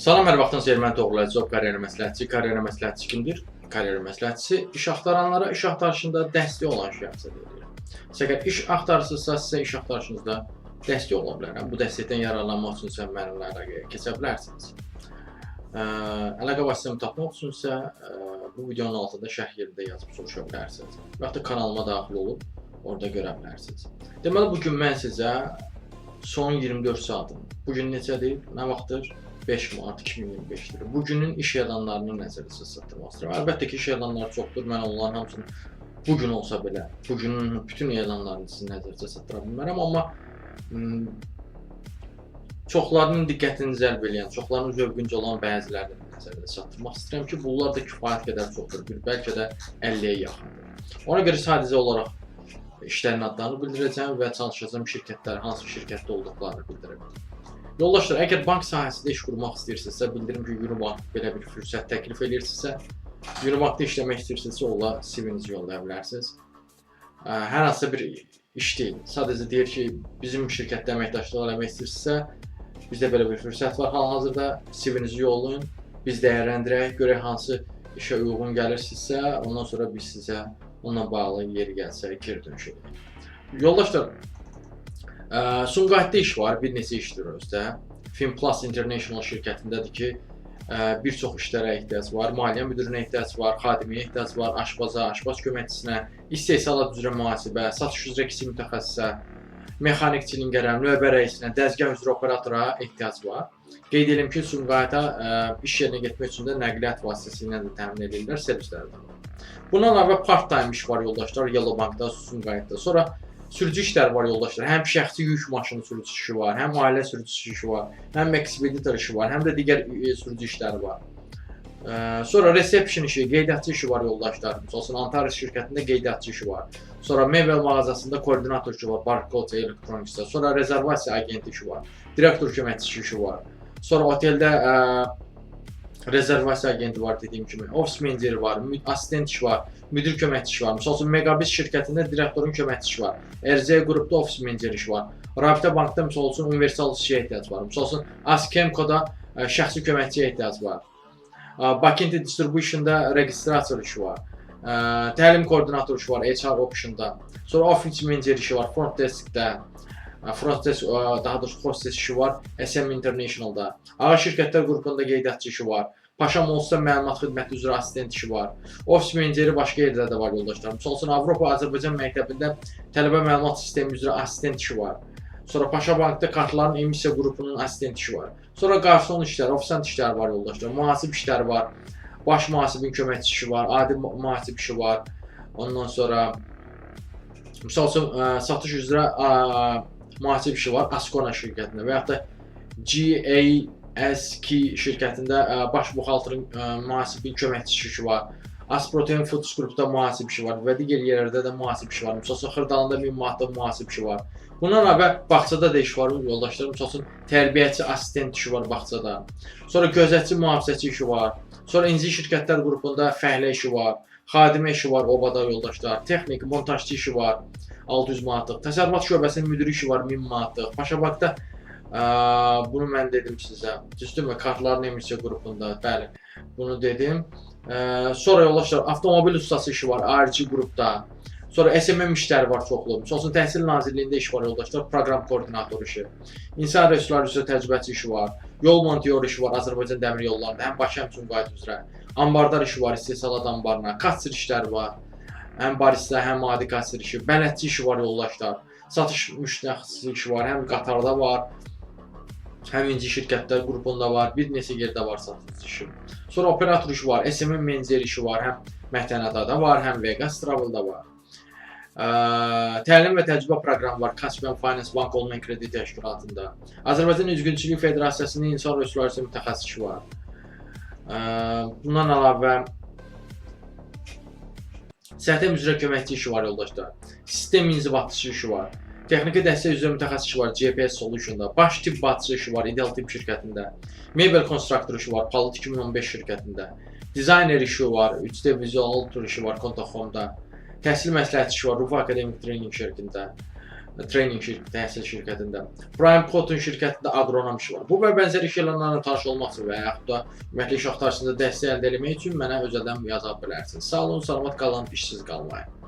Salam, hər vaxtınız xeyir. Mən Toğrul Əzizov, karyera məsləhətçi. Karyera məsləhətçi kimdir? Karyera məsləhətçisi iş axtaranlara iş axtarışında dəstək olan şəxsə deyilir. Əgər iş axtarırsınızsa, sizə iş axtarışınızda dəstək ola bilərəm. Bu dəstəkdən yararlanmaq üçün isə mənimlə əlaqəyə keçə bilərsiniz. Əlaqə vasitəmi tapmaq üçün isə bu videonun altında şərh yerində yazıb soruşa bilərsiniz. Və yaxud da kanalıma daxil olub orada görə bilərsiniz. Deməli, bu gün mən sizə son 24 saatın, bu gün neçədir, nə vaxtdır? 5 mart 2025-dir. Bu günün iş elanlarını nəzərə çatdırmaq istəyirəm. Əlbəttə ki, iş elanları çoxdur. Mən onların hamısını bu gün olsa belə, bu günün bütün elanlarını sizin nəzərinizə çatdıra bilmərəm, amma çoxlarının diqqətini cəlb eləyən, çoxlarının zövqüncə olan bəzilərini nəzərə çatdırmaq istəyirəm ki, bunlar da kifayət qədər çoxdur. Bir bəlkə də 50-yə yaxındır. Ona görə sadəcə olaraq işlərin adlarını bildirəcəm və çalışacağım şirkətlər, hansı şirkətdə olduqlarını bildirəm. Yoldaşlar, əgər bank sahəsində iş qurmaq istəyirsinizsə, bildirim ki, Unibank belə bir fürsət təklif eləyir sizə. Unibankda işləmək istəyirsinizsə, onla CV-nizi yollaya bilərsiniz. Hər hansısa bir iş deyil. Sadəcə deyir ki, bizim şirkətdə əməkdaşlıq eləmək istəyirsinizsə, bizdə belə bir fürsət var. Hal-hazırda CV-nizi yollayın, biz dəyərləndirək, görək hansı işə uyğun gəlirsinizsə, ondan sonra biz sizə onunla bağlı yeri gəlsə geri dönüş edək. Yoldaşlar, Sumqayıtda iş var, bir neçə işdir özdə. Finplus International şirkətindədir ki, bir çox işlərə ehtiyac var. Maliyyə müdirinə ehtiyac var, xadimiyə ehtiyac var, aşpaza, aşpaz köməkçisinə, istehsalat üzrə mühasibə, satış üzrə kiçik mütəxəssisə, mexanik çilingərə, növbə rəisinə, dəzgah üzrə operatora ehtiyac var. Qeyd edim ki, Sumqayıta iş yerinə getmək üçün də nəqliyyat vasitəsilə də təmin edirlər, servisləri də var. Bundan əlavə part-time iş var yoldaşlar, Yellow Bankda, Sumqayıtda. Sonra sürücü işləri var yoldaşlar. Həm şəxsi yük maşını sürücüsü işi var, həm ailə sürücüsü işi var, həm ekspeditor işi var, həm də digər sürücü işləri var. Sonra reception işi, qeydiyyatçı işi var yoldaşlar. Məsəl üçün Antares şirkətində qeydiyyatçı işi var. Sonra mebel mağazasında koordinator işi var, Barcode Electronics-da. Sonra rezervasiya agenti işi var, direktor köməkçisi işi var. Sonra oteldə rezervasiya agenti var dediyim kimi, ofis meneceri var, asistent işi var, müdir köməkçisi işi var. Məsəl üçün Megabiz şirkətində direktorun köməkçisi işi var. RC qrupda ofis meneceri işi var. Rabitə bankda məsəl üçün universal işçiyə ehtiyac var. Məsəl üçün Askemkoda şəxsi köməkçiyə ehtiyac var. Bakinti Distribution'da registrator işi var. Təlim koordinatoru işi var HR Option'da. Sonra office manager işi var front desk'də. Front desk, daha doğrusu hostess işi var SM International'da. Ağa şirkətlər qrupunda qeydiyyatçı işi var. Paşa Malls'da məlumat xidməti üzrə asistent işi var. Ofis meneceri başqa yerdə də var yoldaşlar. Məsəl üçün Avropa Azərbaycan məktəbində tələbə məlumat sistemi üzrə asistent işi var. Sonra Paşa Bankda kartların emissiya qrupunun asistent işi var. Sonra qarson işləri, ofisant işləri var yoldaşlar. Mühasib işləri var. Baş mühasibin köməkçisi işi var, adi mühasib işi var. Ondan sonra məsəl üçün satış üzrə mühasib işi var Ascona şirkətində və yaxud da GASK şirkətində baş buxalterin mühasibin köməkçisi işi var. Asprotein Foods qrupda mühasib işi var və digər yerlərdə də mühasib işi var. Məsəl üçün Xırdalanda 1000 manatlıq mühasib işi var. Bundan əlavə bağçada da iş var yoldaşlar. Məsəl üçün tərbiyəçi asistent işi var bağçada. Sonra gözətçi mühafizəçi işi var. Sonra İnci şirkətlər qrupunda fəhlə işi var. Xadimə işi var obada yoldaşlar. Texnik, montajçı işi var. 600 manatlıq. Təsərrüfat şöbəsinin müdiri işi var 1000 manatlıq. Paşabankda bunu mən dedim sizə. Düzdürmü? Kartların emissiya qrupunda. Bəli. Bunu dedim. Sonra yoldaşlar, avtomobil ustası işi var ARG qrupda. Sonra SMM işləri var çoxlu. Məsəl üçün Təhsil Nazirliyində iş var yoldaşlar, proqram koordinatoru işi. İnsan resursları üzrə təcrübəçi işi var. Yol montyor işi var Azərbaycan Dəmir Yollarında, həm Bakı, həm Sumqayıt üzrə. Ambardar işi var istehsalat ambarına, kassir işləri var. Həm barista, həm adi kassir işi, bələdçi işi var yoldaşlar. Satış mütəxəssisi işi var, həm qatarda var, həm İnci şirkətlər qrupunda var, bir neçə yerdə var satış işi. Sonra operator işi var, SMM meneceri işi var, həm Mətənadada var, həm Vegas Travel'da var. Təlim və təcrübə proqramı var Caspian Finance Bank Online Kredit Təşkilatında. Azərbaycan Üzgünçülük Federasiyasının insan resursları üzrə mütəxəssis işi var. Bundan əlavə səhtəm üzrə köməkçi işi var yoldaşlar. Sistem inzibatçısı işi var. Texniki dəstək üzrə mütəxəssis işi var GPS Solution-da. Baş tibb bacısı işi var Ideal Tibb şirkətində. Mebel konstruktoru işi var Palut 2015 şirkətində. Dizayner işi var, 3D Visual işi var Kontohome-da. Təhsil məsləhətçi işi var Rufa Akademik Training şirkətində. Training şirkəti, təhsil şirkətində, Prime Cotton şirkətində aqronom işi var. Bu və bənzər iş elanlarına tanış olmaq üçün və yaxud da ümumiyyətlə iş axtarışında dəstək əldə etmək üçün mənə özəldən yaza bilərsiniz. Sağ olun, salamat qalın, işsiz qalmayın.